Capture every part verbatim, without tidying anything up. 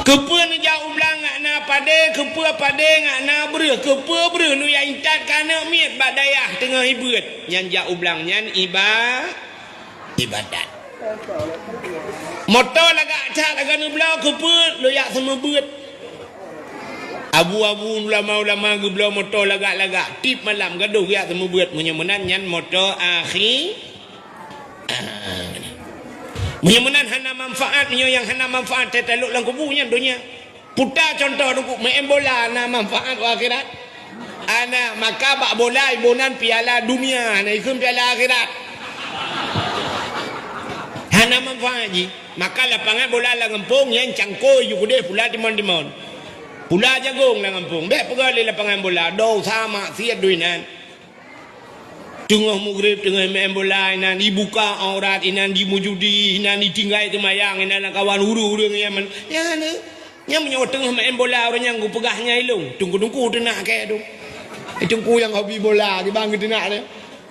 Keupeue neujak u blang ngat na padé, keupeue padé ngat na breueh, keupeue breueh neujak intat keu aneuk miet bak dayah teungoh ibeuet. Nyan jak u blang nyan iba-, ibadat. Moto lagak that lagak neubloe, keupeue lôn jak seumeubeuet. Abu-abu ulama-ulama geubloe moto lagak-lagak, tiep malam gadôh geujak seumeubeuet. Meunyoe meunan nyan moto akhi-, meunyoe meunan hana manfaat, meunyoe nyang hana manfaat teutalok lam kubu nyan donya. Puta contoh teungku, meu'en bola na manfaat u akhirat? Ana, maka bak bola iboh nan piala dunia, na ikheun piala akhirat. Hana manfaat jih. Maka lapangan bola lam gampông nyan cangkôi ju keudeh pula timon-timon. Pula jagong lam gampông. Bèk peugah lé lapangan bola, dosa maksiat doi nan. Teungoh mugreb, teungoh meu'en bola inan, ibuka aurat inan, jimeujudi inan, itinggai teumayang inan, lam kawan ureueng-ureueng nyang man-, nyang hana. Nyang meunyoe teungoh meu'en bola ureueng nyang geupeugah nyan ilong, teungku-teungku teunak kèe tu. Teungku nyang hobi bola, kiban geuteunak tu.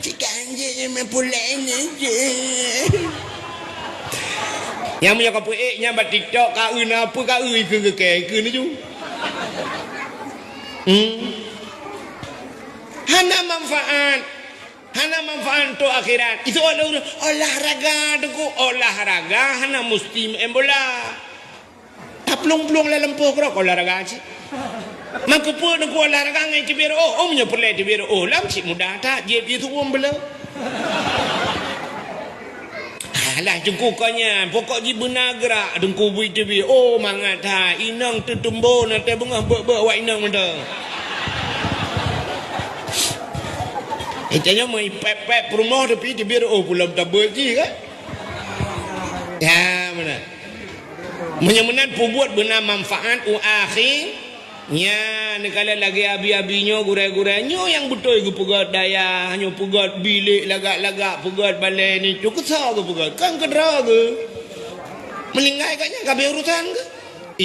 Cit ka anjing nyang main bola ini je. Nyang meunyoe ka peuék nyan bak TikTok, ka eu na peue ka eu ikeu geukèe, ikeu ni ju. Hmm. Hana manfaat. Hana manfaat untuk akhirat. Itu oleh ureueng olahraga teungku, olahraga hana musti meu'en bola. Taplueng-plueng lam lampôh keudroe olahraga cit. Maka peue teungku olahraga ngon teubiet reu'oh? Oh, meunyoe peureulèe teubiet reu'oh, lam cit mudah that, jieb jih tuwom beuleu. Alah, teungku kon nyan, pokok jih beuna geurak, teungku bui teubiet. Oh, mangat that, inong teutumbon, até beungoh beuet-beuet awak inong mantong. Eh, tanyoe meuipèp-pèp peurumoh, tapi teubiet reu'oh pulang tabeuet jih, kan? Ya, meunan. Meunyoe meunan peubuet beuna manfaat u akhi, nyan neukalon lagèe abi-abi nyoe, gurèe-gurèe nyoe nyang beutôi geupeugöt dayah, nyoe peugöt bilék lagak-lagak, peugöt balèe nitôh, keu soe geupeugöt? Kan keu droe geuh. Meuninggai gobnyan ka abéh urosan geuh.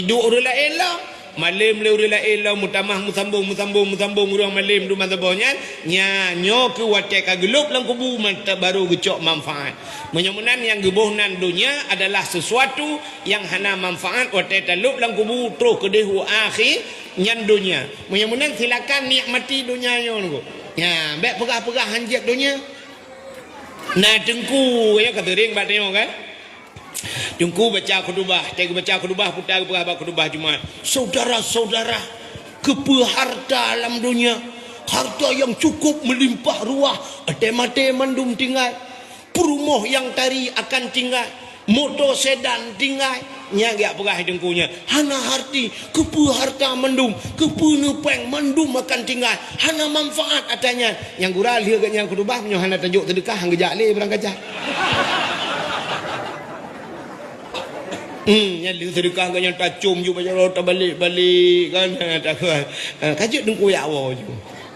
Iduek ureueng laén lom. Malém lé ureueng laén lom, meutamah meusambông, meusambông, meusambông ureueng malém dum masa boh nyan, nya nyoe keuh watèe ka geulôb lam kubu mantap barô geucok manfaat. Meunyoe meunan nyang geuboh nan donya adalah sesuatu nyang hana manfaat watèe talôb lam kubu troh keudeh u akhé nyan donya. Meunyoe meunan silakan nikmati donya nyoe nunggu. Nya, bèk peugah-peugah hanjeuet donya. Na teungku, ya ka seuring bak tanyoe kan? Teungku baca khutubah, watèe geubaca khutubah, peue geupeugah bak khutubah Jumat. Saudara-saudara, keupeue harta lam donya? Harta nyang cukup meulimpah ruah, até maté mandum tinggai. Peurumoh nyang tari akan tinggai, moto sedan tinggai. Nyan geujak peugah teungku nyan. Hana arti, keupeue harta mandum, keupeue neupèng mandum akan tinggai. Hana manfaat ata nyan. Nyang gura lheueh geuh nyan khutubah, meunyoe hana tajok seudeukah, han geujak lé barang kaca. Hmm, nyan lheueh seudeukah geuh nyan tacôm ju bak jaroe tabalek-balek kan, ha, takheun. Ha, ka jeuet teungku jak woe ju.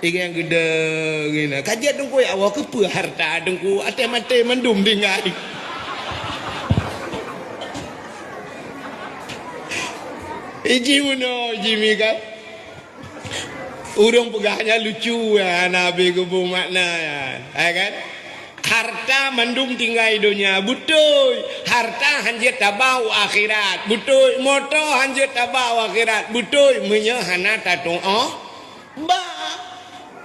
Iga nyang geudong geuh na. Ka jeuet teungku jak woe, keupeue harta teungku, até maté mandum tinggai. Iji meunoe, iji mi kan. Ureueng peugah nyan lucu, ya, hana habéh geubeuet makna, ya. Ya kan? Harta mandum tinggai donya, beutôi. Harta hanjeuet taba u akhirat, beutôi. Moto hanjeuet taba u akhirat, beutôi. Meunyoe hana tatu'oh ba.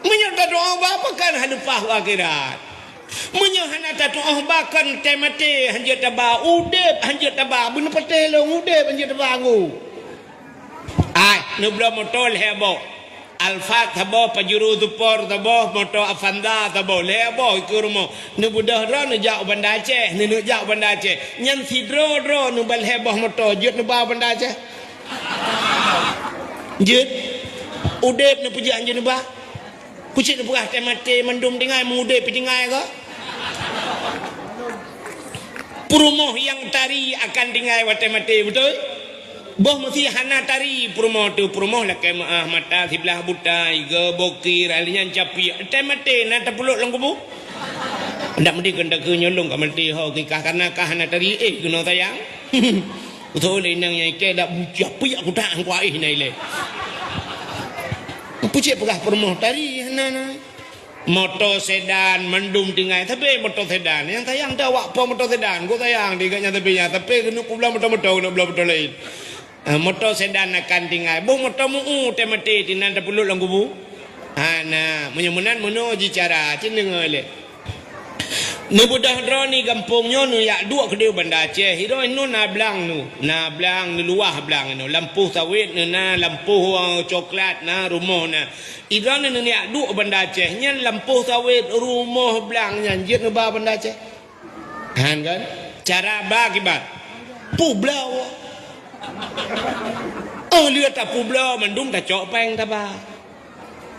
Meunyoe tatu'oh ba, pakon hana leupah u akhirat. Meunyoe hana tatu'oh ba, kon até maté hanjeuet taba, udép hanjeuet taba, beuneupatéh lôn udép hanjeuet taba ngu. Ai, neubloe moto lhèe boh. Alphard saboh, Pajero Sport saboh, moto Avanza saboh, lhèe boh ikeue rumoh. Neubeudôh droe neujak u Banda Aceh, neuneuk jak u Banda Aceh. Nyan sidroe-droe neuba lhèe boh moto, jeuet neuba u Banda Aceh. Jeuet. Udép neupeujeuet hanjeuet neuba. Keucit neupeugah até maté mandum tinggai, meu udép pih tinggai keu. Peurumoh nyang tari akan tinggai watèe maté, beutôi? Boh meusi hana tari peurumoh tu, peurumoh lakèe meu'ah, mata siblah buta, iga bokir, ahli nyan capiek, até maté na tapulot lam kubu. Ndak meudeh keu takheun nyoe lôn ka maté ho, keu kah kana kah hana tari, eh, keunoe sayang. Beutôi lé inong nyang ikèe dak bucah piyak kutak angkua ih na ilèe. Peue cit peugah peurumoh tari hana na. Moto sedan mandum tinggai, tapi moto sedan. Nyang sayang teuh awak po moto sedan, gok sayang di gobnyan tapi nyan, tapi keuneuk peubloe moto-moto, keuneuk bloe moto laén. Ah, moto sedan akan tinggai. Boh moto meu-u teuh maté, tinan tapeulut lam kubu. Hana, meunyoe meunan meunoe ji cara, cit deungoe lé. Neubeudôh droeneuh gampông nyoe neujak duek keudeh Banda Aceh. Sidroe nyoe na blang nyoe. Na blang nyoe luwah blang nyoe. Lampôh sawét nyoe na, lampôh, eh, coklat na, rumoh na. Sidroe nyoe neujak duek Banda Aceh. Nyan lampôh sawét, rumoh, blang nyan jeuet neuba Banda Aceh. Han kan? Cara ba kiban. Peubloe. Oh, lheueh tapeubloe mandum tacok péng taba.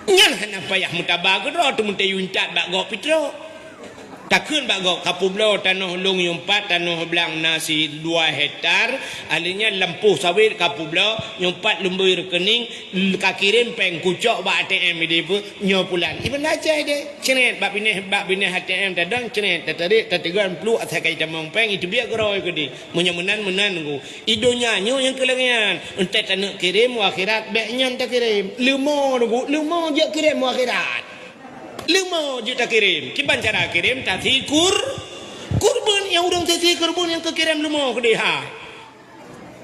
Nyan hana payah meutaba keudroe, teumeuteuintat bak gob pih trok. Takheun bak gob kapeubloe tanoh lôn nyang pat tanoh blang na sidua hektar, alheuh nyan lampôh sawét kapeubloe, nyang pat lumbôi reukening, ka kirém péng kucok bak A T M ideh peue, nyoe pulan. Iban Aceh deh, cret bak binéh, bak binéh A T M tadong, cret, tatarek, tateugon, pluek, asai ka jitamong péng, iteubiet keudroe keudeh. Meunyoe meunan, meunan nunggu. I donya nyoe nyang keu lagèe nyan. Enteuk taneuk kirém u akhirat, bèk nyan takirém. Leumo nunggu, leumo jeuet kirém u akhirat. Leumo jeuet takirém. Kiban cara kirém, tasikur, kurban nyang ureueng sisi kurban nyang keu kirém leumo keudeh ha.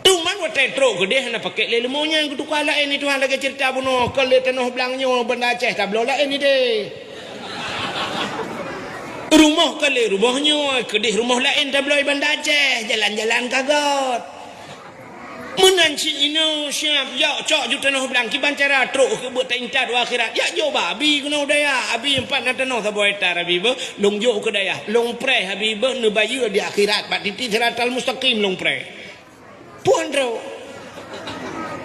Teuma watèe trok keudeh hana pakèk lé leumo nyan geutuka laén di Tuhan lagèe ceurita bunoe, kon lé tanoh blang nyoe Banda Aceh tabloe laén ideh. Rumoh kon lé rumoh nyoe, keudeh rumoh laén tabloe Banda Aceh, jalan-jalan ka göt. Meunan cit inoe siab, jok cok ju tanoh blang kiban cara trok keu beuet taintat u akhirat. Jak jok bak abi keunoe u dayah, abi empat na tanoh saboh hektar abi beuh, lôn jok keu dayah, lôn preh abi beuh neubayeue di akhirat bak titi siratal mustaqim lôn preh. Puan trok.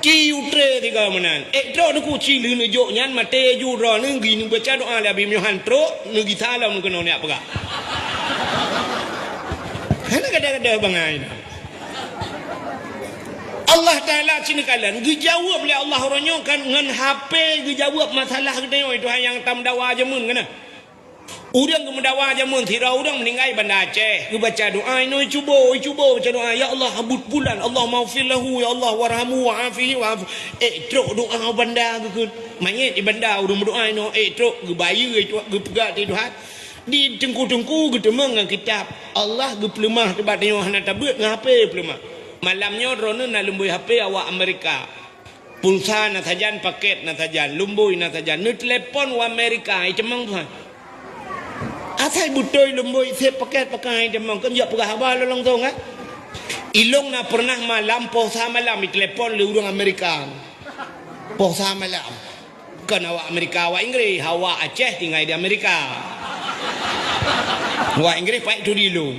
Ci utre tiga meunan. Ék trok Teungku, ci lheueh neujok nyan maté ju droeneuh geuneubeuca doa lé Abi Meuhan trok, neugisa lom keunoe neujak peugah. Hana gadoh-gadoh bangai. Allah Taala cit neukalon geujaweueb lé Allah uroe nyoe kan ngon H P geujaweueb masalah geutanyoe, Tuhan nyang tameudawa jameun keunan. Ureueng geumeudawa jameun sidroe ureueng meuninggai Banda Aceh, geubaca doa inoe icubo, icubo baca doa, "Ya Allah, habut pulan, Allahummaghfir lahu, ya Allah, warhamhu wa'afihi wa'fu." Ék trok doa Banda geukheun. Manyét di Banda ureueng meudoa inoe, ék trok geubayeue, geupeugah di Tuhan. Di teungku-teungku geuteumeung ngon kitab. Allah geupeuleumah teubat nyoe hana tabeuet ngon H P peuleumah. Malam nyoe droeneuh na lumbôi H P awak Amerika. Pulsa na sajan, paket na sajan, lumbôi na sajan. Neutelepon u Amerika, itamong tuha. Asai beutôi lumbôi sép paket pakai itamong, kan jak peugah haba lôn langsung, kan? Ilong na pernah malam, poh sa malam itelepon lé ureueng Amerika. Poh sa malam. Kon awak Amerika, awak Inggris, awak Aceh tinggai di Amerika. Awak Inggris paik tu di ilong.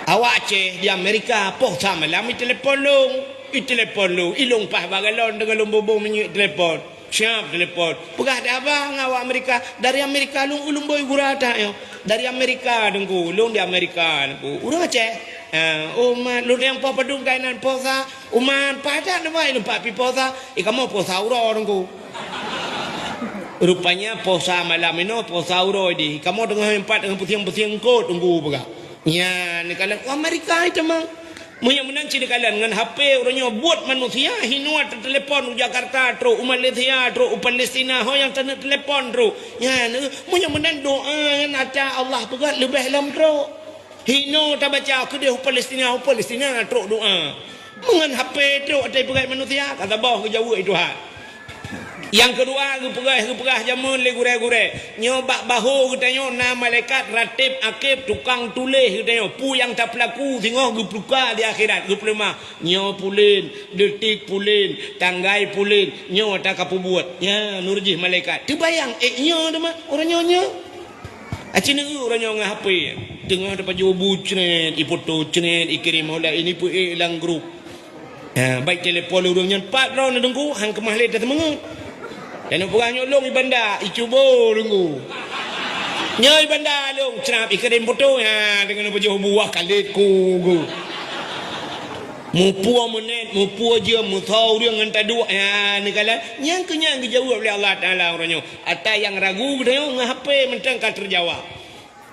Awak Aceh di Amerika, poh sa malam itelepon lôn. Itelepon lôn, ilong paih bak galon deungon lôn boh-boh minyeuk telepon. Siap telepon. Peugah dah abang awak Amerika, dari Amerika lôn ulôn boi gura that nyoe. Dari Amerika Teungku, lôn di Amerika Teungku. Ureueng Aceh. Ha, oh man, lôn nyang poh padum kainan poh sa, oh man, padat leubeh lôn pat pi poh sa. Eh, kamoe poh sa uroe Teungku. Rupanya poh sa malam inoe, poh sa uroe di. Kamoe teungoh empat teungoh pusieng-pusieng kot Teungku peugah. Nyan, neukalon, oh, Amerika itu mang. Meunyoe meunan cit neukalon ngon H P uroe nyoe buet manusia, hinoe teutelepon u Jakarta trok, u Malaysia trok, u Palestina, ho nyang taneuk telepon trok. Nyan, eh, meunyoe meunan doa nyan ata Allah peugah leubeh lom trok. Hinoe tabaca keudeh u Palestina, u Palestina trok doa. Meungon H P trok ata peugah manusia, ka saboh geujaweueb Tuhan. Nyang keudua, geupeugah, geupeugah jameun lé gurée-gurée. Nyoe bak bahô geutanyoe na malaikat ratib akib tukang tuléh geutanyoe. Peue nyang tapeulaku singoh geupeuka di akhirat, geupeuleumah. Nyoe pulen, detik pulen, tanggai pulen, nyoe ata kapeubuet. Nyan, nurjih malaikat. Teubayang, ék nyoe teuma, uroe nyoe nyoe. Aci neu uroe nyoe ngon H P. Teungoh tapajoh bu cret, ipoto cret, ikirém oleh ini peuék lam grup. Ha, baik telepon lé ureueng nyan, pat droe Teungku, han keumah lé tateumeungeut. Dan peugah nyoe lôn i Banda, icubo Teungku. Nyoe i Banda lôn, crab ikirém poto, ha, deungon pajoh buah kalet ku, ku. Muphom menit, muphom jeuem, meusoe ureueng ngon taduek, ha, neukalon. Nyang keu nyan geujaweueb lé Allah Taala uroe nyoe. Ata nyang ragu geutanyoe ngon H P mantong ka teujawab.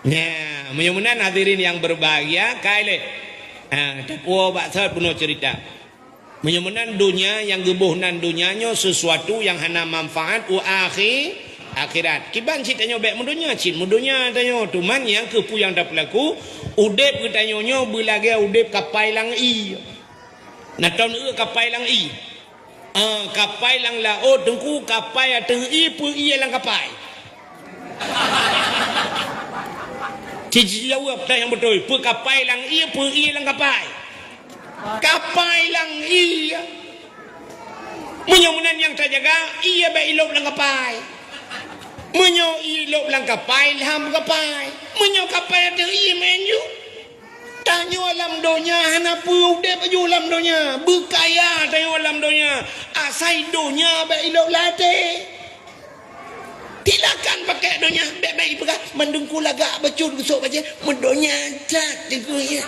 Nyan, meunyoe meunan hadirin nyang berbahagia, kai lé. Ha, tapuo bak sot bunoe cerita. Meunyoe meunan donya nyang geuboh nan donya nyoe sesuatu nyang hana manfaat u akhi-, akhirat. Kiban cit tanyoe bék meudonya, cit meudonya tanyoe. Teuma nyang keupeue nyang tapeulaku, udeb geutanyoe nyoe beulagée udeb kapai lam ie. Na ton eu kapai lam ié. Ah, kapai lam laôt, Teungku, kapai ateueh ié, peue ié lam kapai? Ci, ci jaweueb tanyong beutôi, peue kapai lam ié, peue ié lam kapai? Kapai lam ié. Meunyoe meunan nyang tajaga, ié bèk ilôb lam kapai. Meunyoe ilôb lam kapai, lham kapai. Meunyoe kapai ateueh ié, meu'en ju. Tanyoe lam donya hana peue udép laju lam donya. Beukaya tanyoe lam donya. Asai donya bèk ilôb lam até. Silakan pakèk donya, bèk-bèk ipeugah, mandum ku lagak bacut geusok bajèe, meudonya that teungku nyan.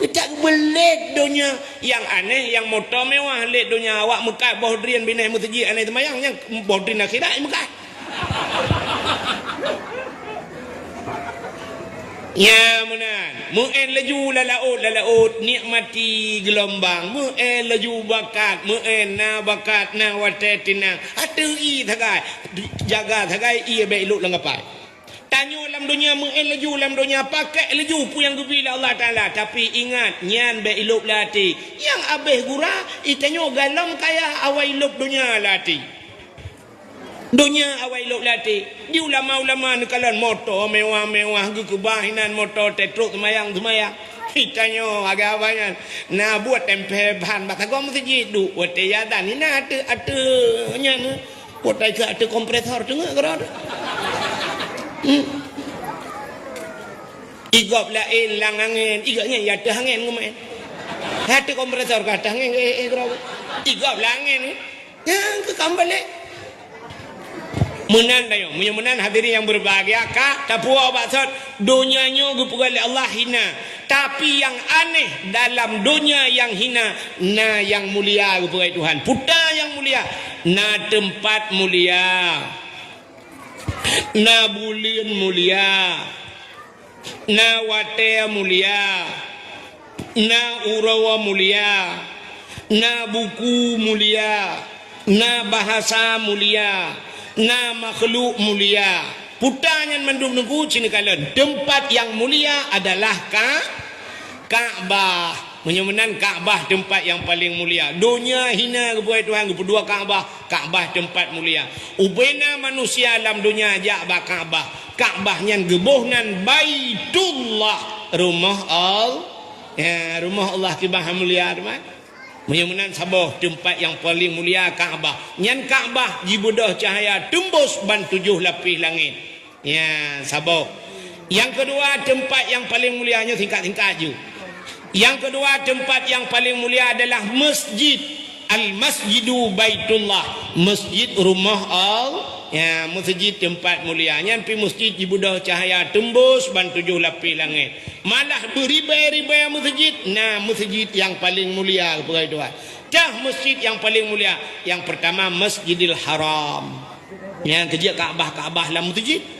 Geutak beulét donya. Nyang aneh, nyang moto mewah lét donya, awak meukat boh drien binéh meuseujid aneh seumayang, nyang boh drien akhirat meukat. Nya meunan, meu'en laju lam laôt, lam laôt, nikmati geulumbang, meu'en laju bakat, meu'en na bakat, na watèe tinang, ateueh ié sagai, jaga sagai ié bèk ilôb lam kapai. Tanyoe lam donya meu'en laju lam donya, pakèk laju peue nyang geubri lé Allah Taala, tapi ingat, nyan bèk ilôb lam até. Nyang abéh gura, i tanyoe galom kaya awai lôb donya lam até. Donya awai lôb lam até. Di ulama-ulama neukalon moto mewah-mewah geukeubah inan moto teuh trôk seumayang-seumayang. Tanyoe agak abah nyan na buet tempel ban bak sagoe meuseujid duek watèe azan inan ateueh, ateueh nyan. Watèe keu ateueh kompresor teungeut keudroe. Hmm. Igop laén lam angén, igop nyan ya ateueh angén geumeu'en. Ateueh kompresor ka ateueh angén, eh, eh, keudroe. Igop lam angén. Nyang keu ka meubalek. Meunan tanyoe, meunyoe meunan hadirin nyang berbahagia, ka tapuwoe bak sot, donya nyoe geupeugah lé Allah hina. Tapi nyang aneh dalam donya nyang hina, na nyang mulia geupeugah Tuhan. Peue ta nyang mulia? Na teumpat mulia. Na buleuen mulia. Na watèe mulia, na uroe mulia, na buku mulia, na bahasa mulia, na makhluk mulia. Peue ta nyan mandum teungku, ci neukalon. Teumpat nyang mulia adalah Ka-, Ka'bah. Meunyoe meunan Ka'bah teumpat nyang paleng mulia. Donya hina geupeugah Tuhan, geupeuduek Ka'bah. Ka'bah teumpat mulia. Ubena manusia lam donya jak bak Ka'bah. Ka'bah nyan geuboh nan Baitullah, rumoh Al-, ya, rumoh Allah kiban mulia teuma. Meunyoe meunan saboh teumpat nyang paleng mulia Ka'bah. Nyan Ka'bah jibeudôh cahya teumbôh ban tujoh lapéh langét. Ya, saboh. Nyang keudua, teumpat nyang paleng mulia, nyoe singkat-singkat ju. Nyang keudua, teumpat nyang paleng mulia adalah masjid. Al-Masjidu Baitullah, masjid rumoh Al-, ya, meuseujid teumpat mulia. Nyan pih meuseujid jibeudôh cahya teumbôh ban tujoh lapéh langét. Malah beuribèe-ribèe meuseujid, na meuseujid nyang paleng mulia, geupeugah Tuhan. Cah meuseujid nyang paleng mulia, nyang peurtama Masjidil Haram. Nyang keujeuet Ka'bah-Ka'bah lam meuseujid.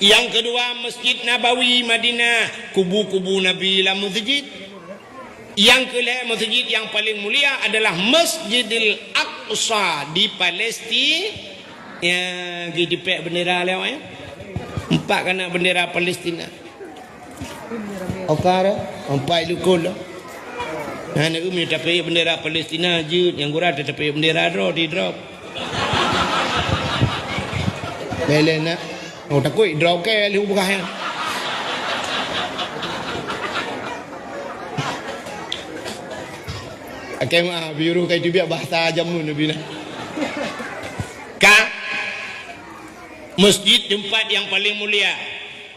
Nyang keudua, Masjid Nabawi Madinah, kubu-kubu Nabi lam meuseujid. Nyang keulhèe, meuseujid nyang paleng mulia adalah Masjidil Aqsa di Palesti-, ya, geutipèk bendera lé awak, ya. Empat kana bendera Palestina. Oka dah, empat lukon dah. Nah, nak umi tapi bendera Palestina jeuet, nyang gura tapi bendera droe di drop. Lé-lé nak. Oh, takut drop ke lé ubah ya. Oke, maaf, biru kai tu biar bahasa jamun lebih nah. Ka masjid teumpat nyang paleng mulia.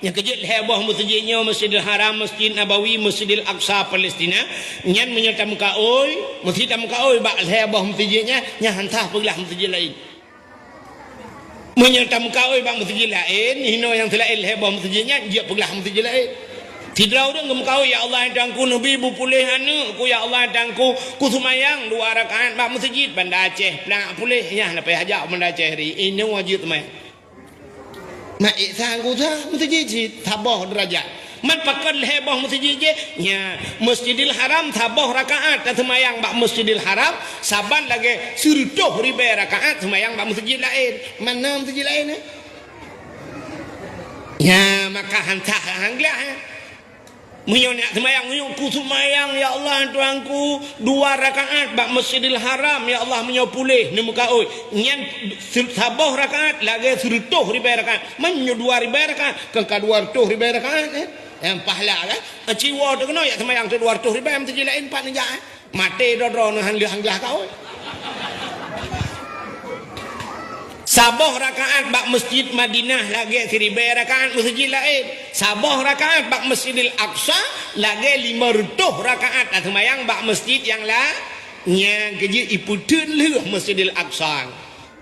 Nyang keujeuet lhèe boh meuseujid nyoe, Masjidil Haram, Masjid Nabawi, Masjidil Aqsa, Palestina. Nyan meunyoe tameukaôi, meusti tameukaôi bak lhèe boh meuseujid nyan, nyan han sah peuglah meuseujid laén. Meunyoe tameukaôi bak meuseujid laén, hinoe nyang seulaén lhèe boh meuseujid nyan, jeuet peuglah meuseujid laén. Sidroe ureueng geumeukaôi, "Ya Allah, Tuhanku, neubi beupuléh aneukku, ya Allah, Tuhanku, kuseumayang dua rakaat bak meuseujid Banda Aceh, plak puléh, nyan leupah hajat Banda Aceh ri, inoe jeuet seumayang." Mak Iksan kusa meuseujid cit saboh deurajat. Man pakon lhèe boh meuseujid jih? Nya, Masjidil Haram saboh rakaat taseumayang bak Masjidil Haram, saban lagèe sireutôh ribèe rakaat seumayang bak meuseujid laén. Man na meuseujid laén, eh? Nya, maka han sah han glah, eh? Meunyoe neujak seumayang, meunyoe kuseumayang, ya Allah, Tuhanku, dua rakaat bak Masjidil Haram, ya Allah, meunyoe puléh neumeukaôi. Nyan se-, saboh rakaat lagée sireutôh ribée rakaat. Meunyoe dua ribée rakaat, kon ka dua reutôh ribée rakaat, eh? Nyang pahala, kan? Siwoe teuh keunoe jak seumayang dua reutôh ribée, meuseujid laén pat neujak, eh? Maté droe-droe neuh han lheueh han glah kaôi. Saboh rakaat bak Masjid Madinah lagée siribée rakaat meuseujid laén. Saboh rakaat bak Masjidil Aqsa lagée lima reutôh rakaat taseumayang bak masjid nyang la-, nyang keujeuet ipeuteun lheueh Masjidil Aqsa.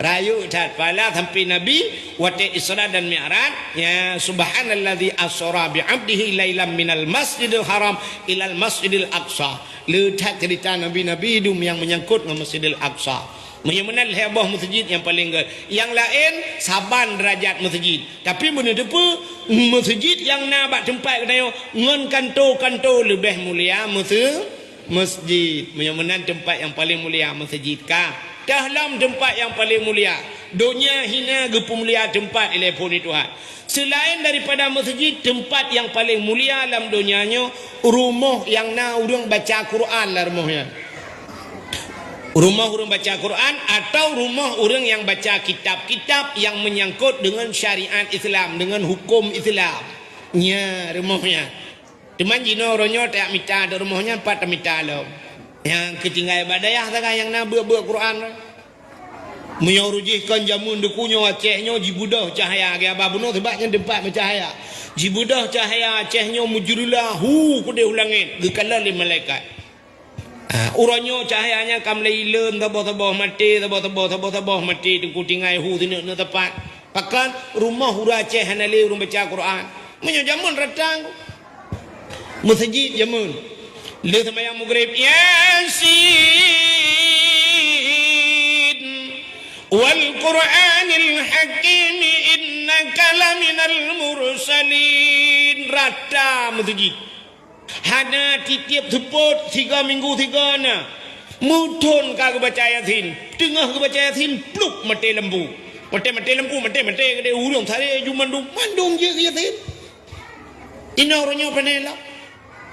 Rayeuk that pahala sampai Nabi watée Isra dan Mi'raj, ya, "Subhanalladzi asra bi 'abdihi lailam minal Masjidil Haram ilal Masjidil Aqsa." Le that ceurita nabi-nabi dum nyang meunyangkot ngon Masjidil Aqsa. Meunyoe meunan lhée boh meuseujid nyang paleng gét. Nyang laén saban deurajat meuseujid. Tapi meunyoe teupeue, meuseujid nyang na bak teumpat geutanyoe ngon kanto-kanto leubeh mulia meuse-, Masjid. Meunyoe meunan teumpat nyang paleng mulia meuseujid ka. Teuh lom teumpat nyang paleng mulia. Donya hina geupeumulia teumpat ilée phon Tuhan. Seulaén daripada meuseujid, teumpat nyang paleng mulia lam donya nyoe, rumoh nyang na ureuëng baca Quran lam rumoh nyan. Rumoh ureuëng baca Quran atau rumoh ureuëng nyang baca kitab-kitab nyang meunyangkot deungon syariat Islam, deungon huköm Islam. Nya rumoh nyan. Teuma jinoe uroe nyoe tajak mita di rumoh nyan pat tamita lom. Nyang keutinggai bak dayah sagai nyang na beuet-beuet Quran. Meunyoe ureuëng jih kon jameun deuku nyoe Aceh nyoe jibeudôh cahya geuh haba bunoe sabab nyan teumpat meucahya. Jibeudôh cahya Aceh nyoe meujeureulah hu keudeh u langét geukalon lé malaikat. Ah, uroe nyoe cahya nyan ka mulai ileuen saboh-saboh maté, saboh-saboh, saboh-saboh maté teungku tinggai hu sineuk-neuk teumpat. Pakon rumoh ureuëng Aceh hana lé ureuëng baca Quran. Meunyoe jameun ratang, meuseujid jameun. Lheueh seumayang Maghrib, Yasin, wal Qur'anil Hakim, innaka laminal mursalin. Rata meuseujid. Hana tiep-tiep seupôt, siga minggu siga na. Meuthon ka geubaca Yasin. Teungoh geubaca Yasin, plup, maté lampu. Maté, maté lampu, maté, maté keudeh ureuëng saré ju mandum, mandum jeuet keu Yasin. Inoe uroe nyoe pane lom.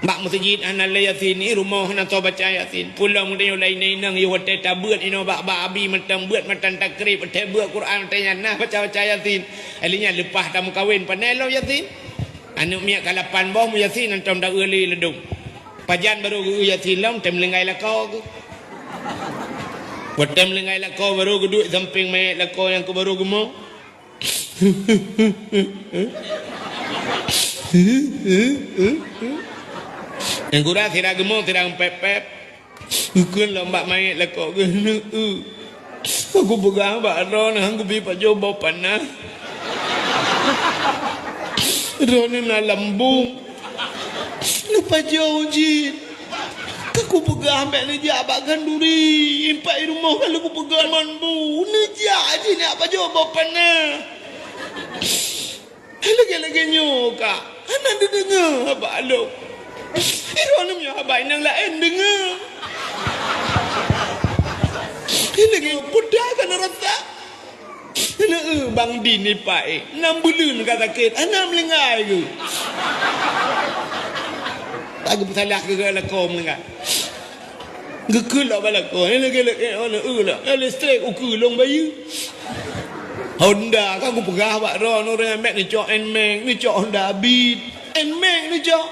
Bak meuseujid hana lé Yasin, i rumoh hana soe baca Yasin. Pulom geutanyoe lom inong-inong yoh watée tabeuet inoe bak, bak abi mantong beuet matan takrib, watée beuet Quran watée nyan nah baca-baca Yasin. Alheuh nyan leupah tameukawen pane lom Yasin. Aneuëk miet ka lapan boh meuyasin hantom ta-eu lé ladôm. Pajan barô geu-eu yasin lom, tem linggai lakoe geuh. Watée tem linggai lakoe barô geuduek sampéng manyét lakoe nyang keu barô geumo. Nyang gura sira geumo, sira geupép-pép. Geukheun lom bak manyét lakoe geuh, "Neu-eu, ka kupeugah bak droeneuh han kubi pajoh boh panah. Droeneuh na lambông. Neupajoh jih. Ka kupeugah bék neujak bak khanduri, impak i rumoh ka lheueh kupeugah man bu. Neujak jih neujak pajoh boh panah." Lagée-lagée nyoe ka hana neudeungoe haba lôn. Droeneuh meunyoe haba inong laén deungoe. Lagée peue ka neurasa. Neu-eu Bang Din ipak éh, nam buleuen ka sakét, hana meulinggai geuh. Tak geupeusalah keu lakoe meulinggai. Geukheun lom bak lakoe, nyan lagée-lagée, oh, neu-eu lom. Nyan listrik ukeue lôn bayeue. Honda ka kupeugah bak droeneuh, ureuëng nyan bék neucok Nmax, neucok Honda Beat. Nmax neucok.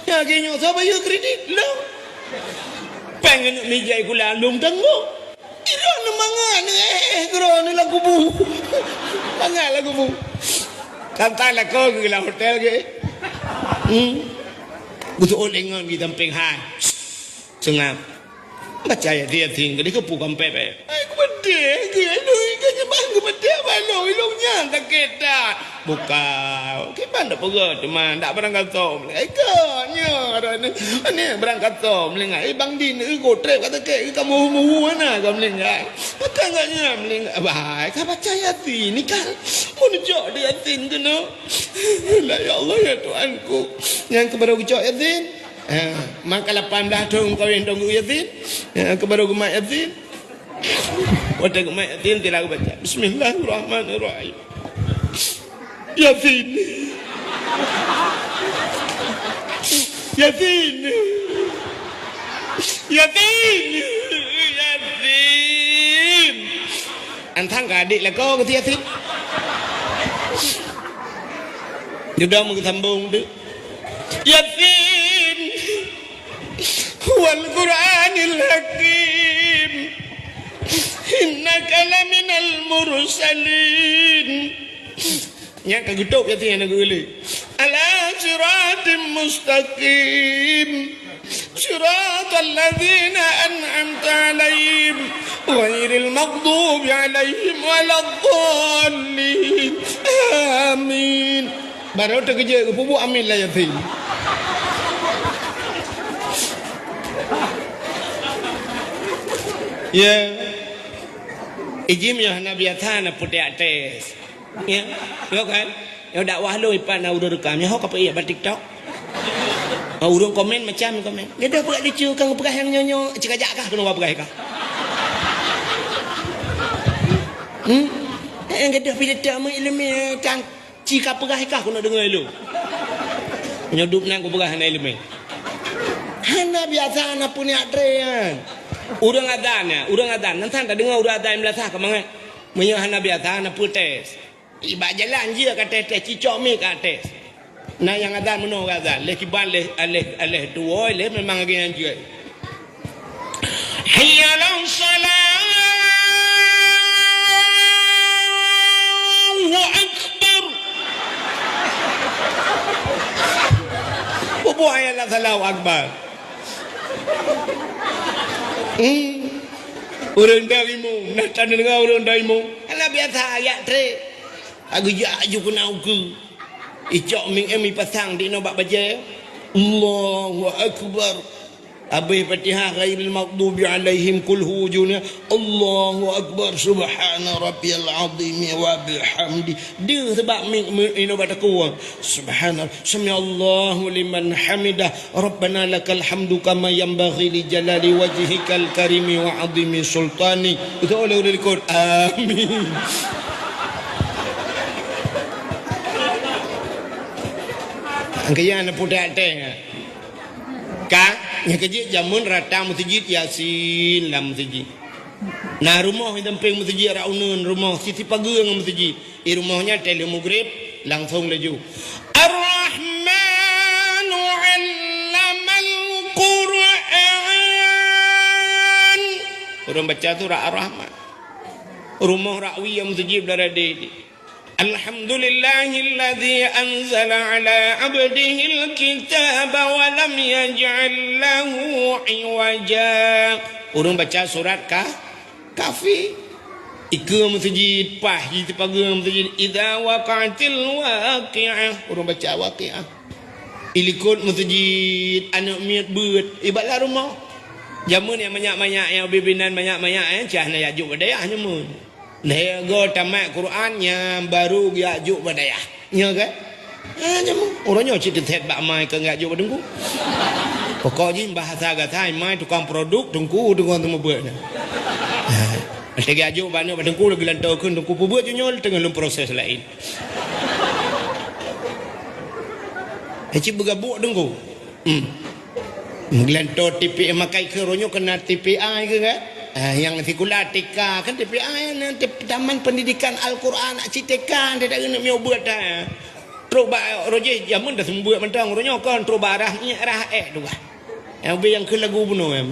Nyan lagée nyoe, soe bayeue kredit? Lôn. Péng aneuk mijai kula lôn tanggong. Droeneuh mangat, eh, eh, droeneuh lam kubu. Mangat lam kubu. Ka meutan lakoe geuh lam hotel geuh. Hmm. Geuseuôt lé ngon geuh sampéng hai. Seungab. Baca Yasin, Yasin, keudeh keupeue kampét, eh? Ai, kupeudeh, keu ai lôn, keu nyan ban kupeudeh, ban lôn, ilôn nyan sakét that. Bukan, kiban dak peugah, teuma dak barang gasoe meulinggai. Ka, nyoe, aneuk barang gasoe meulinggai. Eh, Bang Din, eh, gotrek ka sakét, eh, ka muhu-muhu hana ka meulinggai. Ka nyan meulinggai. Bah, ka baca Yasin, ni kan. Mun cok di Yasin keunoe. La, ya Allah, ya Tuhanku. Nyang keu barô geucok Yasin. Ha, maka lapan blaih thôn meukawen dong geuh Yasin. Ha, keu barô geumat Yasin. Watée geumat Yasin, sila geubaca, "Bismillahirrahmanirrahim." Yasin. Yasin. Yasin. Yasin. Antang ka adik lakoe keu Yasin. Dudoe meusambong tu. Yasin. Wal Qur'anil Hakim. Innaka laminal mursalin. Nyan ka geutôb Yasin nyang na geuh lé. Ala siratim mustaqim. Siratal ladzina an'amta 'alaihim, ghairil maghdubi 'alaihim waladdallin. Amin. Barô teukeujot geupeubuet amin lam Yasin. Ya. Ijih nyoe hana biasa na putéh até. Ya, yo kan? Yo dakwah lôn ipat na ureueng rekam. Nyoe ho ka peuék bak TikTok. Oh, ureueng komen macam komen. Gadoh peugah lucu, kang peugah nyang nyoe-nyoe, cikajak kah keunoe peugah kah? Hmm? Eh, gadoh filter meuileumèe, kang ci ka peugah kah keunoe deungoe lôn. Nyoe dup nan kupeugah hana ileumèe. Hana biasa na peuniat tré nyan. Ureueng azan nyan, ureueng azan. Nan san tadeungoe ureueng azan meunasah ka mangat. Meunyoe hana biasa na peue tes. Bak jalan jih ka tes-tes, cicok mi ka tes. Na nyang azan meunoe ka azan, lheuh kiban lheuh, lheuh, lheuh tuwoe lheuh memang lagèe nyan jeuet. Hayya 'alas shalah. Allahu Akbar. Bubuh hayya 'alas shalah, Allahu Akbar. Hmm. Ureueng dang imum, na tadeungoe ureueng dang imum. Hana biasa ayat tré. Ka geujak aju keunan ukeue. Icok mik em ipasang di inoe bak bajèe. Allahu Akbar. Abéh Fatihah, ghairil maghdubi alaihim, qul hu, ujungnya, Allahu Akbar, subhana rabbiyal azim wa bihamdi. Deuh sabab mik, mik inoe bak takue. Subhana, sami'allahu liman hamidah. Rabbana lakal hamdu kama yanbaghi li jalali wajhikal karimi wa azimi sultani. Beutôi lé ureueng likot. Amin. Angkaya na putéh até. Ka, nyang keujeuet jameun rata meuseujid Yasin lam meuseujid. Na rumoh di sampéng meuseujid, rot uneuen rumoh, sisi pageue ngon meuseujid. Di rumoh nyan teuh lheuh mugrib, langsong laju. Ar-Rahmanu 'allamal Qur'an. Ureueng baca surat Ar-Rahman. Rumoh rot wie meuseujid blah radé. Alhamdulillahilladzi anzala 'ala 'abdihil kitaba wa lam yaj'al lahu 'iwaja. Ureueng baca surat Ka-, Kahfi. Ikeue meuseujid, paih jih sipageue meuseujid, idza waqa'atil waqi'ah. Ureueng baca Waqi'ah. Di likot meuseujid, aneuk miet beuet, i bak lam rumoh. Jameun nyang manyak-manyak, nyang ubé binan manyak-manyak, eh, cah na jak jok bak dayah jameun. Lhèe goe tamat Quran, nyan baru geujak jok bak dayah. Nyo kan? Ha, nyan meuh. Uroe nyoe cit teuthèt bak ma keu geujak jok bak teungku. Pokok jih bahasa gata, ma tukang produk, teungku, tukang seumeubeuet nyan. Ha. Watèe geujak jok bak aneuk bak teungku, lagèe lantoe kheun teungku, peubeuet jih nyoe teungoh lôn proses laén. Eh, cit beugabuk teungku. Hmm. Geulantoe T P A makai keu uroe nyoe keunan T P A keu kan? Ah, nyang sikula T K kan T P A nyan, T-, Taman Pendidikan Al-Quran, cit T K, tidak keuneuk miyueb buet dah. Trok bak uroe jih jameun dah seumeubeuet mantong, uroe nyoe kon trok bak arah nyak, arah èk tu bah. Nyang ubé nyang kheun lagu bunoe nyan.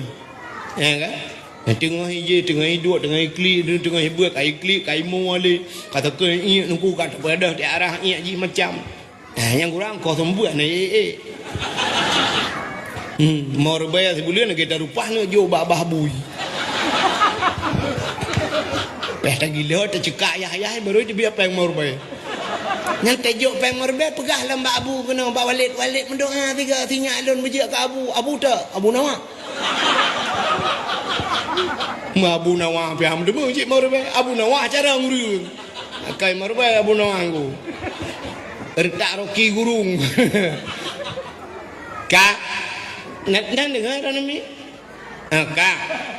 Ya kan? Nyang teungoh ijih, teungoh iduek, teungoh iklik, teungoh ibeuet, ka iklik, ka imo alé. Ka takheun iék teungku, ka tapeugah di arah iék jih macam. Eh, nyang kurang kosong buet na, eh, eh. Hmm, mo reubai sibuleuen lagèe tarupah na jok bak babah bui. Peh tagilo, tacekak yah-yah, baru teubiet péng mo reubai. Nyang tajok péng mo reubai, peugah lam bak abu keunoe, bak Walid, "Walid, meudoa sigoe, sinyak lôn beujeuet keu abu." Abu tak? Abu Nawa. Meu Abu Nawa pih ham deungoe cit mo reubai. Abu Nawa cara ureueng. Akai mo reubai Abu Nawa ngku. Reutak roki gurung. Ka. Nan, nan deungoe droeneuh mi? Ha, ka.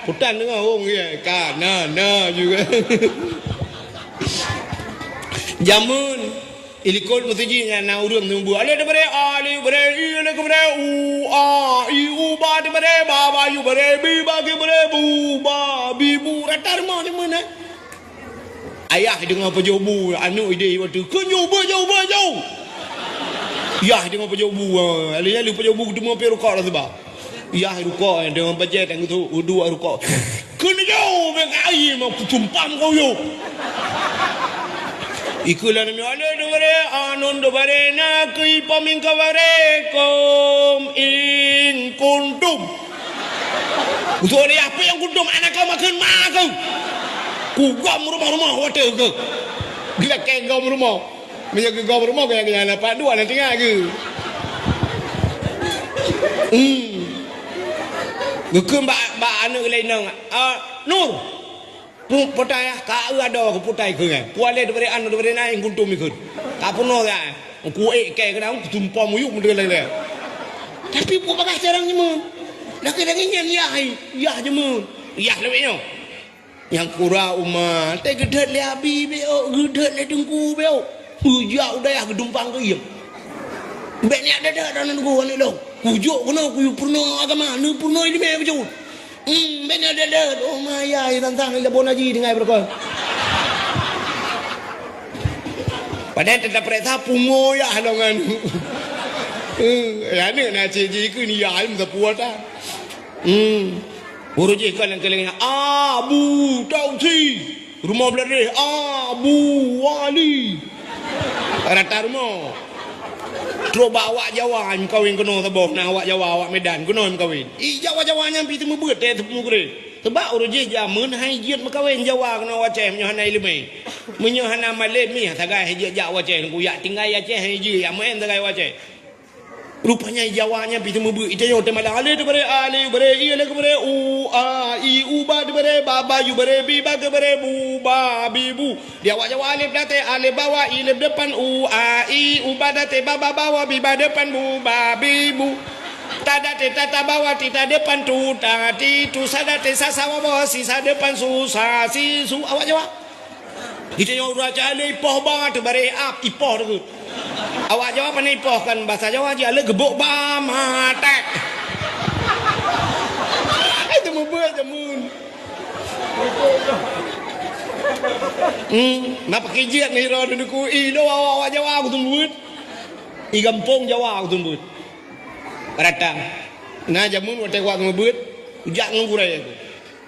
Putan deungoe wong ye. Ka. Na, na juga. Jameun. Ilikot meuseujid nyan na ureuëng seumeubeuet, "Alif teubeuet, alif beuet, i alif teubeuet, u, a, i, u, ba teubeuet, ba, ba, yu beuet, bi, ba, ke beuet, bu, ba, bi, bu." Rata rumoh teuma na. Ayah deungoe pajoh bu, aneuk ideh watée, "Keu nyoe, beuet nyoe, beuet nyoe!" Yah deungoe pajoh bu, ah, lheueh nyan lheueh pajoh bu, teuma pih rukok dah seuba. Yah rukok, deungon bajée tanggeutu, uduk rukok. "Keu nyoe, bèk ai, mau kutumpam kau yo!" Ikeu lagée nyoe, "Alif teubeuet, a nun teubeuet, na keu ipom in kabaré, kum in kuntum." Utoe lé, "Apa nyang kuntum? Anak kau makheun ma keu." Kugom rumoh-rumoh watée keu. Geulakée gom rumoh. Meunyoe geugom rumoh, gaya-gaya lapan dua na tinggai keu. Hmm. Geukheun bak, bak aneuk lé inong, "Ah, Nur, pu-, putai ah, ka eu adoe keu putai keu ngai. Pualé dibri an, dibri na, in kuntum ikheun. Ka peunoh ya. Ku ék kée keunan, kutumpom muyup meudeulée-deulée." Tapi peue bagaih carang jeumeun. Lagée-lagée nyan yah, yah jeumeun. Yah lewat nyoe. Nyang kura uma, teuh geudhôt lé abi bék, geudhôt lé teungku bék. Geujak u dayah geudumpang keu iem. Bék nyak dada dan nunggu aneuk lôn. Kujok keunoe kuyue peurunoe agama, neupeurunoe ileumé bacut. Hmm, bék nyak dada, oh maya, tantang ilabon haji tinggai beureukoh. Padahai teuta peuriksa pungo ya halongan. Hmm, ya aneuk na cik jih keu ni ya alim sapuwa ta. Hmm. Guru jih kon nyang keulieng, Abu Tausi. Rumoh Bladeh, Abu Wali. Rata rumoh. Trok bak awak Jawa, meukawen keunoe saboh, na awak Jawa, awak Medan, keunoe meukawen. I Jawa-Jawa nyan pih teumeubeuet, teuh teupeumugreh. Sebab ureuëng jih jameun hai jeuet meukawen Jawa keunoe u Aceh, meunyoe hana ileumé. Meunyoe hana malém, mih sagai hai jeuet jak u Aceh, nunggu yak tinggai Aceh, hai jeuet, yak meuén sagai u Aceh. Rupanya Jawa nyan pih teumeubeuet, i tanyoe teuma lam alif teubeuet, alif beuet, i alif beuet, u, a, i, u, ba teubeuet, ba, ba, yu beuet, bi, ba, ke beuet, bu, ba, bi, bu. Di awak Jawa alif daté, alif bawah, i alif depan, u, a, i, u, ba daté, ba, ba bawah, bi, ba depan, bu, ba, bi, bu. Ta daté, ta, ta bawah, ti, ta depan, tu, ta, ti, tu, sa daté, sa, sa bawah, si, sa depan, su, sa, si, su. Awak Jawa. Geutanyoe ureuëng Aceh lé ipoh ba teuh bareh ap, ipoh teuh. Awak Jawa pane ipoh kan basa Jawa jih, aleuek geubok ba maté. Ai teumeubeuet jameun. Hmm, na pakai jiet ni ro duku i lo awak Jawa aku teumeubeuet. I gampông Jawa aku teumeubeuet. Rata. Na jameun watée awak teumeubeuet, ujak ngon gurée aku.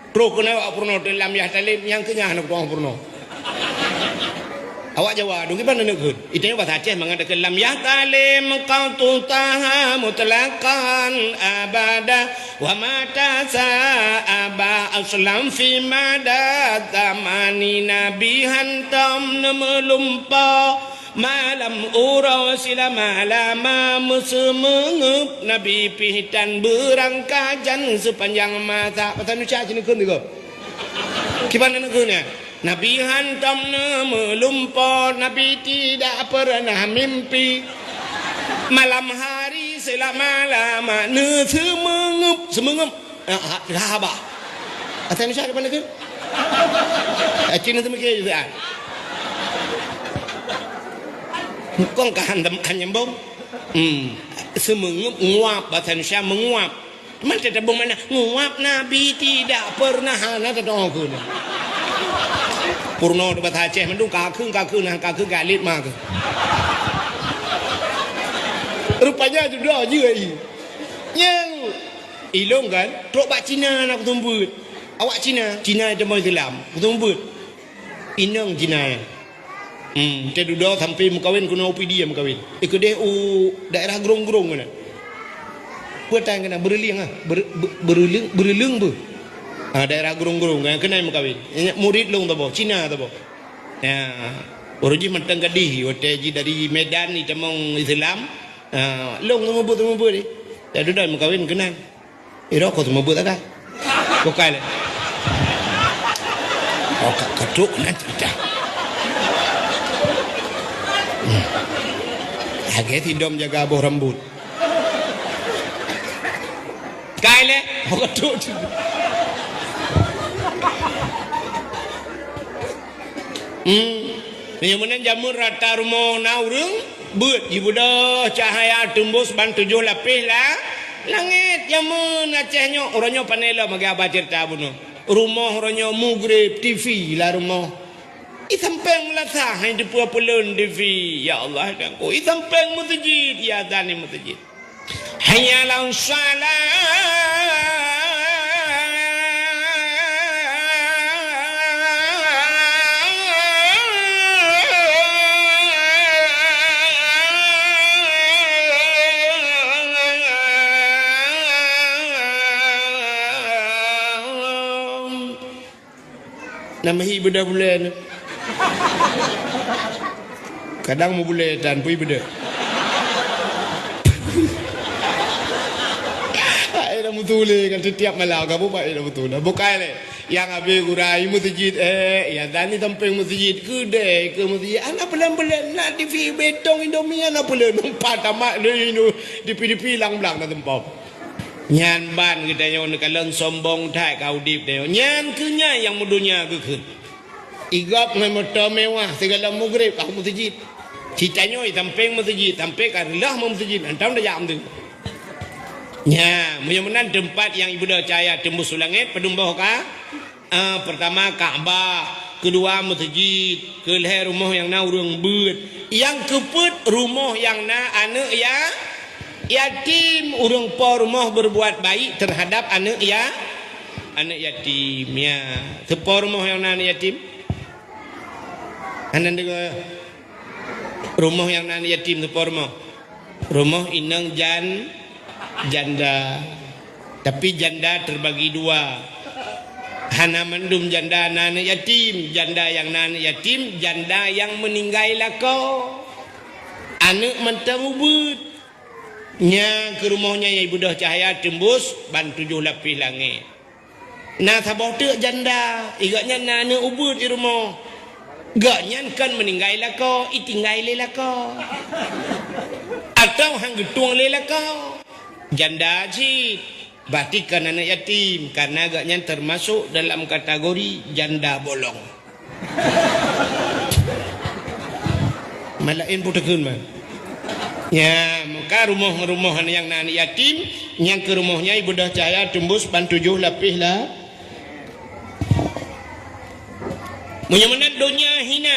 Troh keunoe awak peurunoe teuh lam yah talem nyang keu nyan hana kutu'oh peurunoe. Awak Jawa dong kiban aneuk kheun. Itanyoe basa Aceh mangat takheun lam yah talem qatutaha mutlaqan abada wa mata sa'aba aslam fi mada zamani nabi hantom neumeulumpo. Malam uroe silama-lama meuseumeungeup Nabi pih tan beurangkajan seupanjang masa. Pasal nuca sini kheun tiga. Kiban aneuk kheun nyan. Nabi hantom neumeulumpo, Nabi tidak pernah mimpi. Malam hari silama-lama neuseumeungeup, seumeungeup. Ah, ah, dah bah. Asai Indonesia depan tu. Eh, Cina tu mikir juga. Kong ka han dem han nyambung. Hmm. Seumeungeup nguap, bahasa Indonesia menguap. Teuma teutabong mana? Nguap Nabi tidak pernah hana teutabong keu. Purno di bahasa Aceh mandum kakheun, kakheun, nah kakheun galit mah keu. Rupanya judoe jih ai. Nyang Ilong kan, trok bak Cina na kuteumeubeuet. Awak Cina, Cina teuma Islam, kuteumeubeuet. Inong Cina nyan. Hmm, teududoe sampai meukawen keunoe u Pidie meukawen. Eh, keudeh u daerah Grong-Grong keunan. Peue tan keunan, Beureulieng ah, Ber-, Be-, Beureulieng, Beureulieng beuh. Ha, daerah Grong-Grong keunan, keunan meukawen. Nyan murit lôn saboh, Cina saboh. Ya, ureueng jih mantong gadih, watèe jih dari Medan jitamong Islam. Ha, lôn seumeubeuet-seumeubeuet jih. Teududoe meukawen keunan. Iro ko seumeubeuet sagai. Bukai lé. Oh, ka, ka trok nan cerita. Hmm. Lagèe sidom jaga boh rambut. Kai lé. Oh, ka trok. Hmm. Meunyoe meunan jameun rata rumoh na ureuëng beuet, jibeudôh cahya teumbus ban tujoh lapéh la-, langét. Jameun Aceh nyoe, uroe nyoe pane lom lagée haba ceurita bunoe. Rumoh uroe nyoe mugreb, T V lam rumoh. Di sampéng meulasah hana teupeu peuleuen T V, ya Allah, dan ku. Di sampéng meuseujid, ya dan di meuseujid. Hayya 'alas shalah. Nama hi beudôh buleuen. Kadang meubulée tan pui beudôh. Hai dah meutuléh kan setiap malam kamu baik dah betul. Bukai lé. Yang habis gura i meuseujid, eh, ya dan ni sampéng meuseujid keudeh ke meuseujid. Anak pelan-pelan nak T V betong Indomie anak pelan empat tamat lé indu dipi-dipi lang blang dah tempom. Nyan ban geutanyoe neukalon sombong that ka udeb tanyoe. Nyan keuh nyan nyang meudonya geukheun. Igop ngon moto mewah sigala mugreb ka meuseujid. Citanyoe sampéng meuseujid, sampéng ka reuloh meuseujid, hantom tajak meuseujid. Nya, meunyoe meunan teumpat nyang ibeudôh cahya teumbus u langét, padum boh ka? Ah, pertama Ka'bah, keudua meuseujid, keulhée rumoh nyang na ureuëng beuet, nyang keupeuet rumoh nyang na aneuëk ya-, yatim. Ureuëng po rumoh berbuat baik terhadap aneuëk ya-, aneuëk yatim. Ya, teupo rumoh nyang na aneuëk yatim? Hana deungoe. Rumoh nyang na aneuëk yatim teupo rumoh. Rumoh inong jan-, janda. Tapi janda terbagi dua. Hana mandum janda na aneuëk yatim. Janda nyang na aneuëk yatim, janda nyang meuninggai lakoe. Aneuëk mantong ubeuet. Nya keuh rumoh nyan nyang ibeudôh cahya teumbus ban tujoh lapéh langét. Na saboh teuk janda, i gobnyan na aneuëk ubeuet i rumoh. Gobnyan kon meuninggai lakoe, itinggai lé lakoe. Atawa han geutueng lé lakoe. Janda cit, berarti kon aneuëk yatim, karena gobnyan termasuk dalam kategori janda bolong. Malaén puteukeun man. Nya, maka rumoh-rumoh nyang na aneuëk yatim, nyang keuh rumoh nyan ibeudôh cahya teumbus ban tujoh lapéh la. Meunyoe meunan donya hina,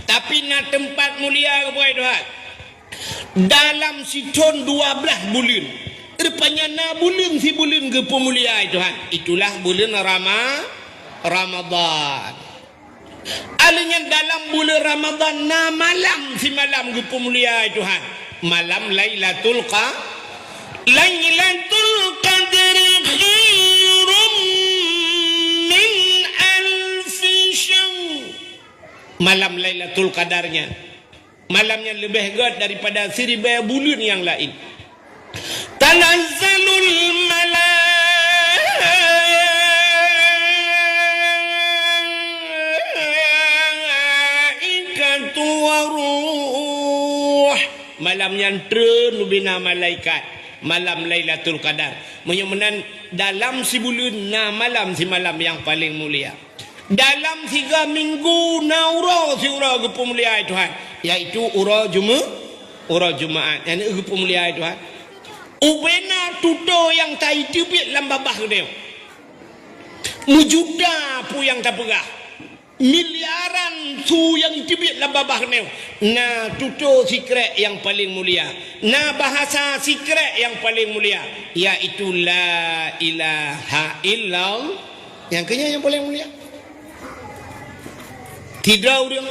tapi na teumpat mulia keubuai Tuhan. Dalam sithon dua blaih buleuen. Rupanya na buleuen sibuleuen geupeumulia Tuhan. Itulah buleuen Rama-, Ramadan. Aleuh nyan dalam buleuen Ramadan na malam simalam geupeumulia Tuhan. Malam Lailatul Qa-, Lailatul Qadri khairum min alfi syahr. Malam Lailatul Qadar nyan. Malam nyan leubeh gét daripada siribée buleuen nyang laén. Tanazzalul malaikatu waruh. Malam nyan treun ubena malaikat. Malam Lailatul Qadar. Meunyoe meunan dalam sibuleuen na malam simalam nyang paleng mulia. Dalam siga minggu na uroe siuroe geupeumulia Tuhan, yaitu uroe Jume-, uroe Jumaat. Nyan geupeumulia Tuhan. Ubena tutoe nyang taiteubiet lam babah geutanyoe. Meujuta peue nyang tapeugah. Miliaran su nyang iteubiet lam babah geutanyoe. Na tutoe sikrek nyang paleng mulia. Na bahasa sikrek nyang paleng mulia, yaitu la ilaha illallah. Nyang keu nyan nyang paleng mulia. Sidroe ureuëng.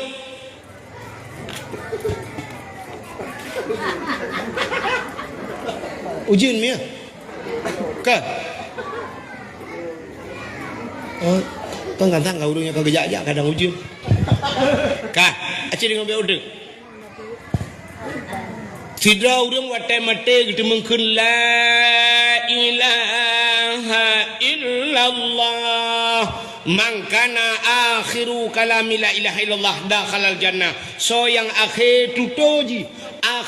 Ujeuen miah. Ka. Oh, kan kadang ka ureuëng nyang ka geujak-jak kadang ujeuen. Ka, aci deungon bèk udeueng. Sidroe ureuëng watèe maté geuteumeung kheun la ilaha illallah. Man kana akhiru kalami la ilaha illallah dakhalal jannah. Soe nyang akhé tutoe jih,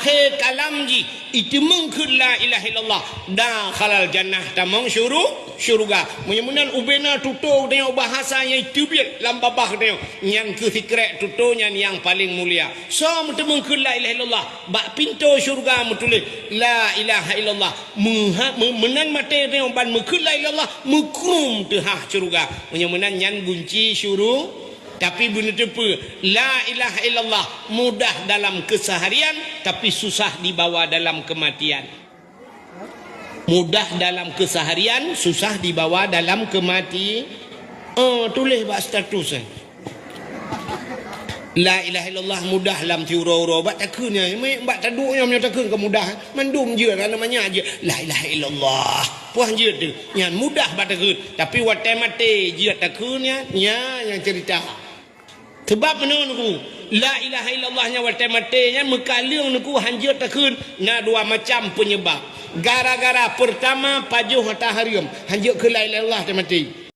Akhé kalam jih, iteumeung kheun la ilaha illallah, dakhalal jannah, tamong syuru-, syuruga. Meunyoe meunan ubena tutoe geutanyoe bahasa nyang teubiet lam babah geutanyoe, nyan keuh sikrek tutoe nyan nyang paleng mulia. Soe meuteumeung kheun la ilaha illallah, bak pintoe syuruga meutuléh la ilaha illallah. Meuha-, meu-, meunan maté geutanyoe ban meukheun la ilaha illallah, meukrum teuhah syuruga. Meunyoe meunan nyan gunci syuru-, Tapi beuneuteupeue, la ilaha illallah mudah dalam keseharian, tapi susah dibawa dalam kematian. Mudah dalam keseharian, susah dibawa dalam kemati-, oh, tuléh bak status, eh. La ilaha illallah mudah lam siuroe-uroe, bak takheun nyan, bak taduek nyan meunyoe takheun ka mudah, eh. Mandum jeuet, hana manyak jeuet. La ilaha illallah. Puah jeuet teuh. Nyan mudah bak takheun. Tapi watèe maté jeuet takheun nyan, nyan nyang cerita. Sebab meunoe Teungku, la ilaha illallah nyan watèe maté nyan meukaleueng Teungku, hanjeuet takheun, na dua macam penyebab. Gara-gara pertama pajoh hareuem, hanjeuet kheun la ilaha illallah watèe maté.